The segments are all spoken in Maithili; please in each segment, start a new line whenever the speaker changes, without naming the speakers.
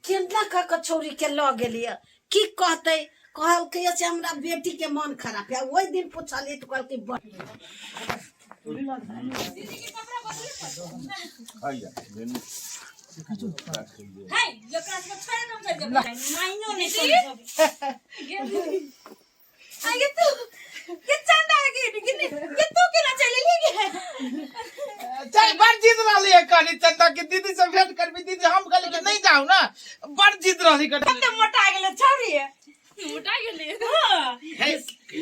केना कऽ कऽ छौड़ीके लऽ गेलियै की कहतै कहलकै से हमरा बेटीके मन खराब है ओहि दिन पुछलियै तऽ कहलकै बड़
है जकरा से छोड़ के हम चल जेबै माइनो नहीं समझब आगे तू के चंदा के के के तू केना चल ली गे
चल बड़ जिद रहली है कहली चंदा के दीदी से भेंट करबी दीदी हम कहली कि नहीं जाऊ ना बड़ जिद रहली कर
कते मोटा गेले छौरी मोटा गेले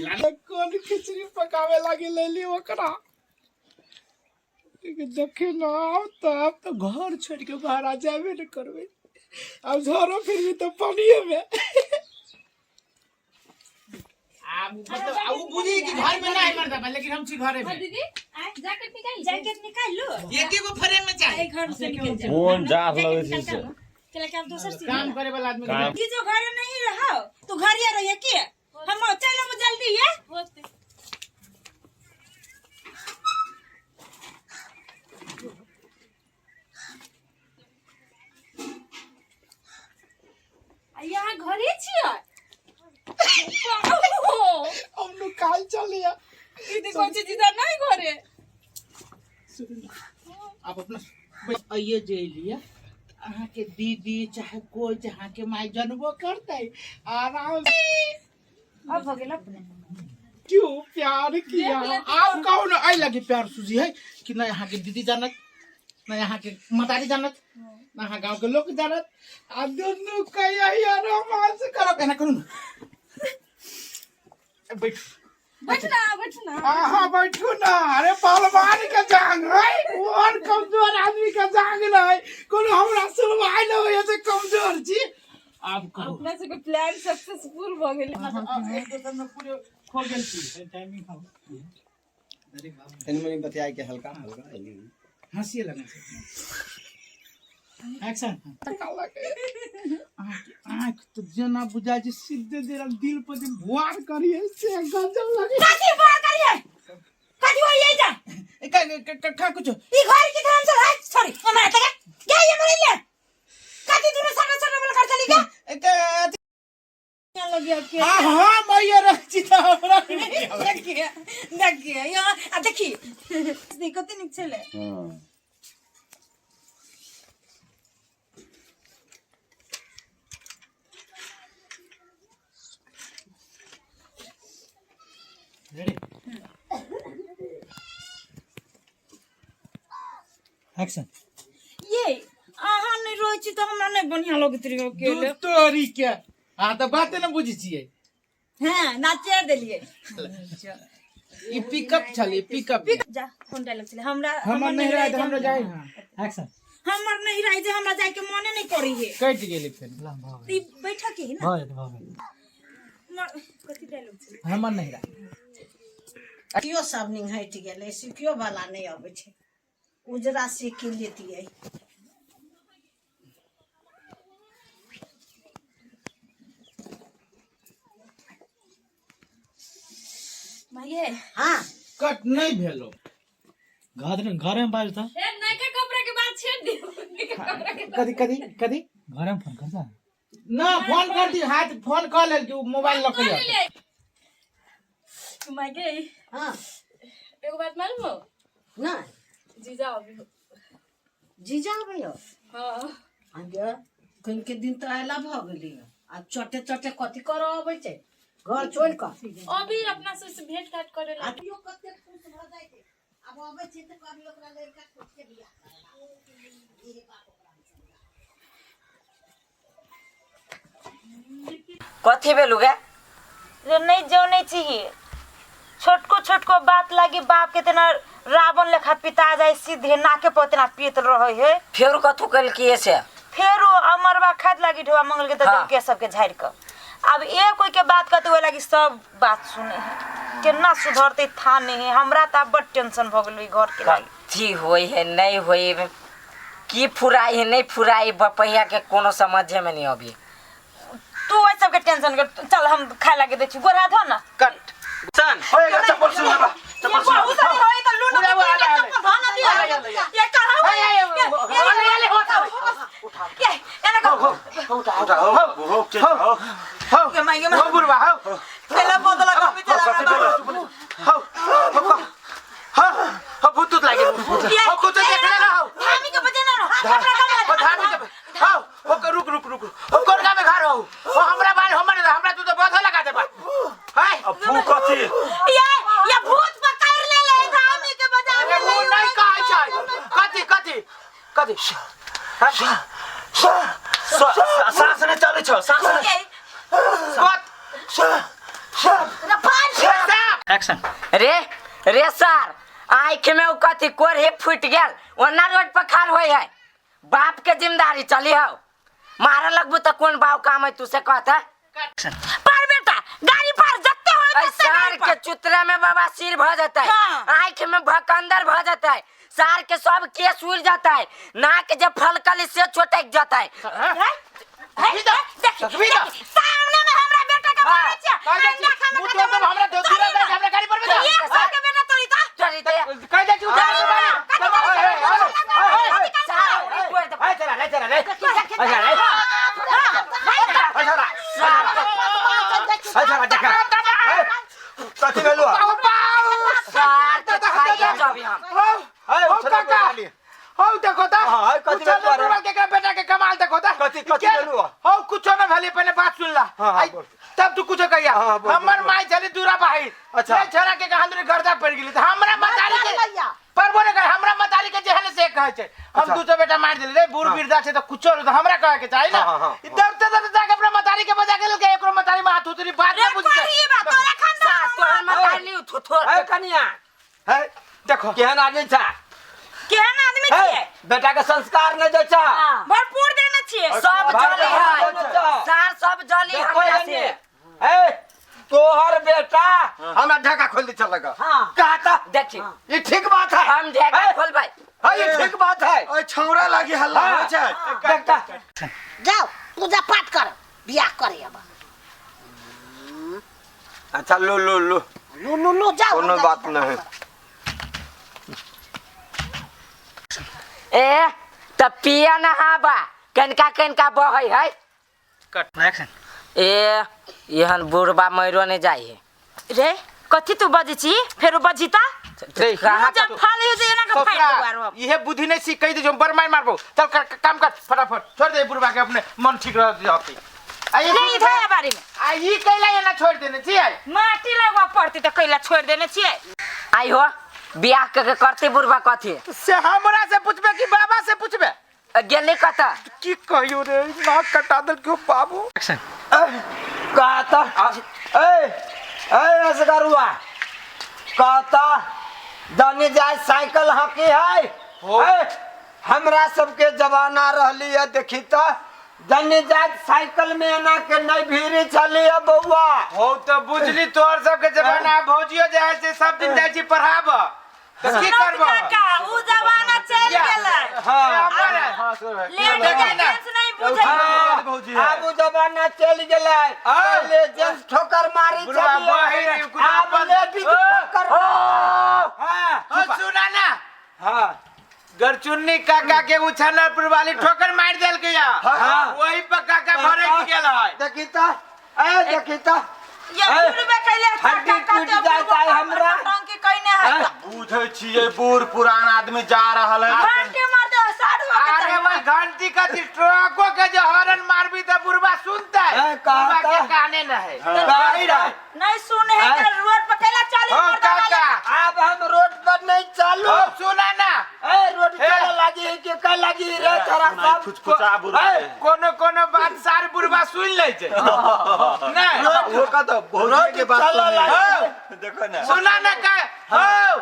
हां
कोन खिचड़ी पकावे लागी लेली ओकरा देखे ना आब तऽ आब तऽ घर छोड़ के बाहर आ जाबे ने करबै आब झरो फिरबी तऽ पानिए में आब मतलब आ उ बुझी कि घर में नहीं मरदा बा, लेकिन हम छी घरे में
दीदी जैकेट निकाल जैकेट निकाल लो
एक एगो फ्रेम में चाहिए
घर से निकल जा
कोन जात लगै छै से
चला के आप दोसर चीज
काम करे वाला आदमी
काम
की जो घर नहीं रहो तो घर ही रहिए के हम चल हम जल्दी है होते यहाँ घरे छियै
हम नुकाल चलिया
दीदी कौन चीज जीजा नहीं घरे
आप अपना आइए जे लिए अहाँके दीदी चाहे कोई चाहे अहाँके माय जनबो करतै आराम से
अब हो गेल अपने
क्यों प्यार किया आप कहो ना आई लगे प्यार सूझी है कि ना यहाँ के दीदी जानत ना यहाँ के मतारी जानत ना यहाँ गांव के लोग जानत आ दोनों का यही रोमांस करो कहना करू ना बैठ
बैठना बैठना
हाँ बैठू ना अरे पहलवान के जांग है और कमजोर आदमी के जांग नहीं कोनो हमरा सुनवाई नहीं होय से कमजोर छी आब कहो
अपना सबके प्लान सक्सेसफुल भऽ गेल
एक दोसर में पूरे खो गेल छी
तनी मनी बतियाए के हल्का हल्का एने
हंसिए लगे छै एक्शन आँख तो जेना बुझाय छै सीधे जेना दिल पर जे भुआर करिए से गजब लगे
कथी बात करिए कथी होइए जा
ए, का का का, का कुछ
ई घर के धर्म से है सॉरी हमरा तक क्या ये मरे ले कथी दुनु सारा सारा बोल कर चली गया
ए, का-
लगिया के
हाँ हाँ मैया रख छी त हमरा
देखिए देखिए यहाँ आ देखी कते नीक छलै
हां
रेडी एक्शन
ये अहाँ नहि रहै छी तऽ हमरा नहि बढ़िआँ लगैत रहै अकेले
दूध तोरी के अहाँ तऽ बाते ने बुझै छियै
हँ नाचे देलियै
ई पिकअप छलै पिकअप
जा कोन डायलॉग छलै हमरा
हमर नहीं रहे तऽ हमरा जाय एक्शन
हमर नहीं रहे जे हमरा जाय के मने नहीं करी हे
कटि गेलै फेर
ई बैठक ही ना कथी डायलॉग छलै
हमर नहीं रहे
सिक्कियो सब निंघटि गेलै सिक्कियो वाला नहि अबै छै उजरा सिक्की लेतियै
माये
हाँ
कट नहीं भेलो
घर घरे में बाजता
ए नयका कपड़ा के बात छेड़ दियो नयका कपड़ा के
कदी कदी कदी
घरे में फोन करता
ना फोन कर दी हाथ फोन कर लेल कि उ मोबाइल लऽ के आउ।
माये
हाँ
एगो बात मालूम हो
नहि
जीजा अभी हो
जीजा अबैया
हाँ
आगे कनिके दिन तऽ अयला भऽ गेली आब चटे चटे कथी करऽ अबै छै घर छोड़ि कऽ
अभी अपना से से भेंट घाट करे ला
आ केओ कते खुश भऽ जाइ छै आब अबै छै तऽ कभी ओकरा लड़का खोज के बियाह करेला इहे बात ओकरा
कथी भेलू गे
रे नहीं जानै छी छोटको छोटको बात लागी बाप के तेना रावण लेखा पिता जाय सीधे नाके पर तेना पीत रहे है
फेर कथू केलकिए से
फेर ओ अमरबा खाद लागी ढोआ मंगल के
हाँ।
के सबके झाड़ि के अब एक कोई के बात कहते ओहि लागी सब बात सुने है केना सुधरते था नहीं है हमरा तऽ आब बड टेंशन भऽ गेल घर के लागी
कथी होइ है नहीं होइ है की फुराई है नहीं फुराई बपैया के कोनो समझे में नहीं अभी
तू ओहि सबके टेंशन कर चल हम खाए लागे दै छी गोरा धो ना
कट
सन होएगा चप्पल सुन बा
ये बहुत सारी होई त लूना
पूरा वो आला,
चप्पल धो ना दिया ये कहाँ
आले, आले,
ये ये एना कर
उठा हो हो हो
हो
गे माई गे
हो बुढ़वा हो
चला बदला कमी चला
हो हो हो हो भूत लागे हो कुछ देख ले हो
धामी के बजे ना हाथ पकड़ा
हो धामी के हो हो रुक रुक रुक हो कोन गामे घर हो हो हमरा बाल हमर हमरा तू तो बध लगा दे बा हाय
अब फू कथी
ये ये भूत पकड़ ले ले धामी के बजा
अरे
ले
वो नहीं कहै छै कथी कथी कथी
सास नहि चलै छौ सास नहि
कत
एक्शन
रे रे सर आँख में उ कथी कोढ़े फूट गेल ओना रोड पर खार होय है बाप के जिम्मेदारी चली हो मारे लगबू तो कौन बाव काम है तू से कहता
पर बेटा गाड़ी पर जत्ते होय
ऐ
तत्ते
सार
गाड़ी
के
पर
चुतरा में बाबा सिर भ जाता है
हाँ।
आँख में भकंदर भ जाता है सार के सब केस उड़ जाता है नाक जब फलकल से चोटक जाता है
है देख देख सामने में हमरा बेटा के मारे छै
कह दे छी मुँह तोड़ देब हमरा दूरा दे हमरा गाड़ी पर में
ये सार के बेटा तोरी ता
चली दे
कह दे छी उठा
सार उड़ी कोड़ दे।
हाय चला ले चला ले
अच्छा रे अच्छा
सार के
अच्छा देखा कथी भेलौ
सार के खाइए जब हम
हो काका हो देखो ता
हाँ, कथी
कुछो
भेलौ रे?
न के बेटा के कमाल देखो ता
कथी- कथी भेलौ?
हो कुछो न भेली पहले बात सुन ला
हाँ, हाँ,
आई,
बोल।
तब तू कुछो कहिया
हाँ, बोल,
हमर
बोल,
माई चली दूरा बाहिर
अच्छा।
ले छोरा के कहां गर्दा पड़ गेली त हमरा मतारी के पर बोले कहे हमरा मतारी के जेहन से कहै छै हम
अच्छा।
दू सौ बेटा मार देले रे बूढ़ बिरदा छै त कुछो त हमरा कहे के चाही ना
हाँ, हाँ, हाँ।
दौड़ते दौड़ते जाके अपना मतारी के बजा के लेलकै एकरो मतारी में हाथ उतरी बात
रे
ना बुझै
कोरी बा तोरा
सार
खानदान
तोहर मतारी थोथोर
ए कनिया
है
देखो
केहन आदमी छा
केहन आदमी
है
छियै
बेटा के संस्कार नहि दै छा
भरपूर देने छियै
सब जली है सार सब जली
देखो
हमरा
एने।
से
ए तोहर बेटा
हमरा ढाका खोल दे चल लगा
कहता
देखी
ये ठीक बात है
हम ढेका
ए।
खोलबै
हाँ ये ठीक बात है
ओए छौरा लागी हल्ला
हाँ।
होइ छै
देखता
जाओ पूजा पाठ कर बियाह करे अब
अच्छा लो लो लो
लू लू लू जाओ
कोनो बात नहीं
ए त पिया नहाबा कनका कनका बहै है
कट एक्शन
ए एहन बुढ़बा मरो नहीं जाइ है
रे कथी तू बजै छी फेरो बजी ता
रे,
कहाँ
जब फाल हो जे एना के फाड़
ससुरा,
दुआर हम
इहे बुद्धि नहीं सीख कहि दे जो बड़ मार मारबो चल कर, काम कर फटाफट छोड़ दे बुढ़बा के अपने मन ठीक रह जाते आ ये
ले इधर बारी में
आ ई कैला एना छोड़ देने छियै
माटी लगवा पड़ती त कैला छोड़ देने छियै
आई हो बियाह के के करते बुढ़बा कथी
से हमरा से पूछबे कि बाबा से पूछबे
गेली कत
की कहियो रे नाक कटा देल क्यों बाबू
एक्शन
कहता ए ए असगरुआ कहता जानी जाए साइकिल हकी है ए, हमरा सबके जमाना रहली है देखी त जानी जाए साइकिल में एना के नहीं भीड़ चली है बउआ
हो तो बुझली तोहर सबके जमाना भौजियो जाय छै सब दिन जाय छी पढ़ाब तो की करबो
काका उ जमाना चल गेलै
हाँ
लेडीज
देखी ना।
जेंट्स नहीं बुझै
हाँ,
भौजी है।
आब उ जमाना चल गेलै पहले जेंट्स ठोकर मारी
बुढ़वा
चली
बहिर, कुछ
आब
अपन-
लेडीज ठोकर हाँ
हो सुना ना
हाँ
गरचुन्नी काका के उछानपुर वाली ठोकर मार देलकै या
हाँ।
वही पर काका भरक गेल है
देखी त ए देखी त
ये
ए,
बुढ़बे कैले
हड्डी टूट जाता है हमरा।
टंकी कइने है
बुझै छियै बूढ़ पुरान आदमी जा रहल है
घंटे मार दे साढ़ हो के
अरे वही घंटी कथी ट्रको के जो हॉर्न मारबी त बुढ़बा सुनतै
हाँ, कहा
बुढ़बा के
था।
काने न है
वही रहे।
नहीं सुने है
ए।
के रोड पर कैला चाली
हो
मार दे
काका
अब हम रोड पर नहीं चालू
हो सुना ना
ए रोड चले लागी है के का लागी रे तोरा सब
फुचफुचा बुढ़ा
ए,
कोनो कोनो बात सार बुढ़बा सुन लै छै नहीं
वो का तो भौजी के बात
चला
सुनी
लागी।
देखो ना
सुना ना का हो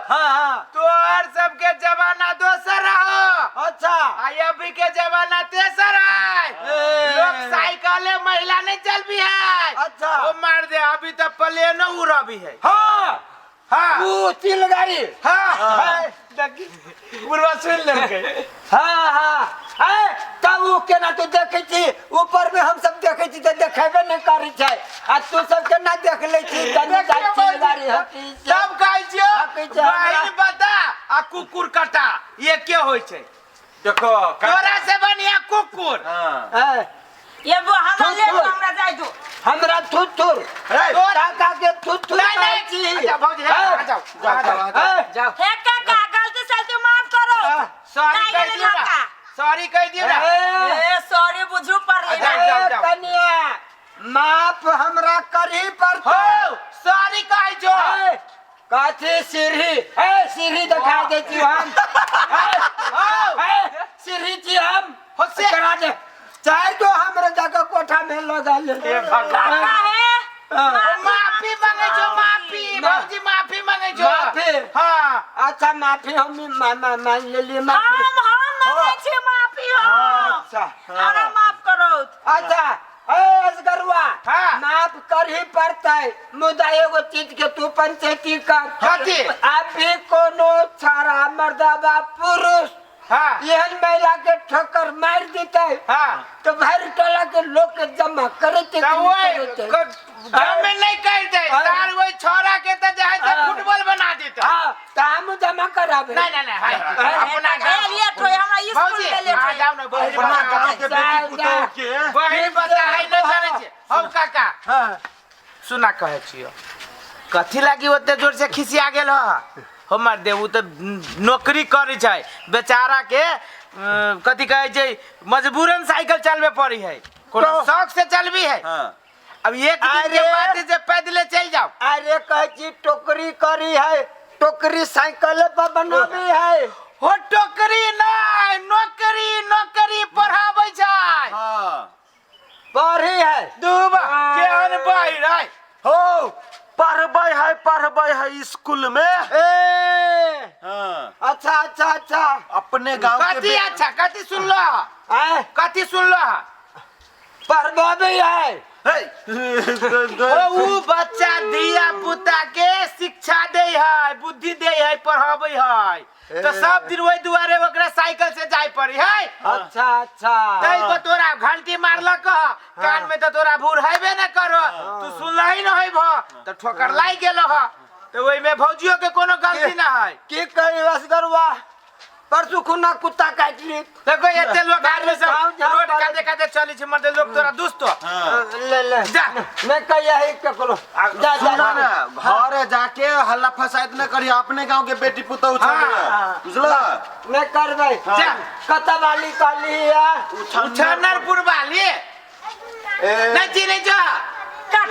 हाँ हाँ
तोहर सबके जमाना दोसर हो
अच्छा
आ अभी के जमाना तेसर है
ए।
लोग साइकिले महिला नहीं चल भी है
अच्छा।
वो मार दे अभी तो प्लेनो उड़ा भी है
हाँ
हाँ
वो तिल गाड़ी
हाँ
हाँ
बुढ़वा सुन लेलकै
हाँ हाँ ए तब वो केना तू देखै छी ऊपर में हम सब देखै छी तऽ देखेबे नहि करै छै आ तू सब केना देख लै छी तनी जाइ तिल गाड़ी हकी छै।
तब कहै छियौ
हकै छै हमरा।
बहिन बता आ कुकुर कटा ये के होइ छै
देखो
तोरा से बढ़िया कुकुर
उछन्नरपुर।
हां।
ये वो हमरा ले
थुथुर।
हमरा जाय दो।
हमरा थुथुर। काका के थुथुर।
नहीं नहीं, अच्छा भौजी, आ जाओ
जाओ
जाओ
जाओ।
हे काका, गलती सलती माफ करो।
सॉरी कह दियो ना, सॉरी कह दियो ना।
ए सॉरी बुझू पड़ले ना।
जाओ, जाओ।
कन्या माफ हमरा करही पड़तै।
हो सॉरी कह जो।
कथी सीढ़ी? ए सीढ़ी दिखा दे छी हम। ए सीढ़ी छी हम।
हो से
करा दे। चाहे तो हमरा जाके कोठा में लगा ले।
हे भगवान।
काका हे
माफी मांगे जो, माफी भौजी, माफी मांगे जो।
माफी?
हाँ।
अच्छा माफी हम मान लेलिए माफी।
हम मांगे छी माफी हम।
अच्छा।
हमरा माफ करो।
अच्छा ए असगरुआ।
हाँ।
माफ करही पड़तै, मुदा एगो चीज के तू पंचायती कर।
कथी?
अभी कोनो छाड़ा मर्दाबा पुरुष
हाँ।
एहन महिला के ठोकर मार देतै।
हाँ।
तो भर टोला के लोग के जमा करते
तो वही जमे नहीं कर दे सार, वही छोरा के तो जे है से फुटबॉल बना देते।
हाँ, तो हम जमा कराबे।
नहीं नहीं नहीं, अपना गांव
ए लेट होय हमरा स्कूल में लेट
आ
होय।
जाओ ना बहिन,
अपना गांव के बेटी पुतोह के
बहिन बता है न जाने छी हम काका।
हाँ।
सुना कहै छियो कथी लागी ओते जोर से खिसिया गेल ह? हमर देव तऽ नौकरी करै छै बेचारा के, कथी कहै छै मजबूरन साइकिल चलबे पड़ी है, कोनो शौक से चलबी है।
हाँ।
अब एक दिन के बाद जे पैदले चल जाओ।
अरे कहै छी टोकरी करी है, टोकरी साइकिल पर बनाबी है।
हो टोकरी नहीं, नौकरी नौकरी पढ़ाबै छै।
हाँ।
पढ़ी है
दूबा केहन बहिर है।
हो पढ़बै है, पढ़बै है स्कूल में।
ए
हाँ।
अच्छा अच्छा अच्छा।
अपने गांव के
कथी अच्छा कथी सुनलो? कथी सुनलो?
पढ़बाबी है।
ओ बच्चा धिया पुता के शिक्षा दे है, बुद्धि दे है, पढ़ाबै है, तो सब दिन वही दुआरे ओकरा साइकिल से जाय पड़ी है।
अच्छा अच्छा।
तै पर तोरा घंटी मारलक कान में तो तोरा भूर हेबे न करो, तू सुनलही न होइब तो ठोकर लागि गेल ह, तो ओहि में भौजियो के कोनो गलती न है।
की कही असगरुआ, परसू खुना कुत्ता काटि ली।
देखो एते लोग आदमी सब रोड काते काते चली छै, मरते लोग तोरा दुस्तो।
ले ले
जा।
मैं कहिया है ककरो जा जा
सुना ना, घरे जाके हल्ला फसाद न करी, अपने गांव के बेटी पुतोह छले बुझला?
मैं करबै।
जा।
कत वाली कहली है?
उछन्नरपुर वाली। नहीं जी नहीं जा।
कट।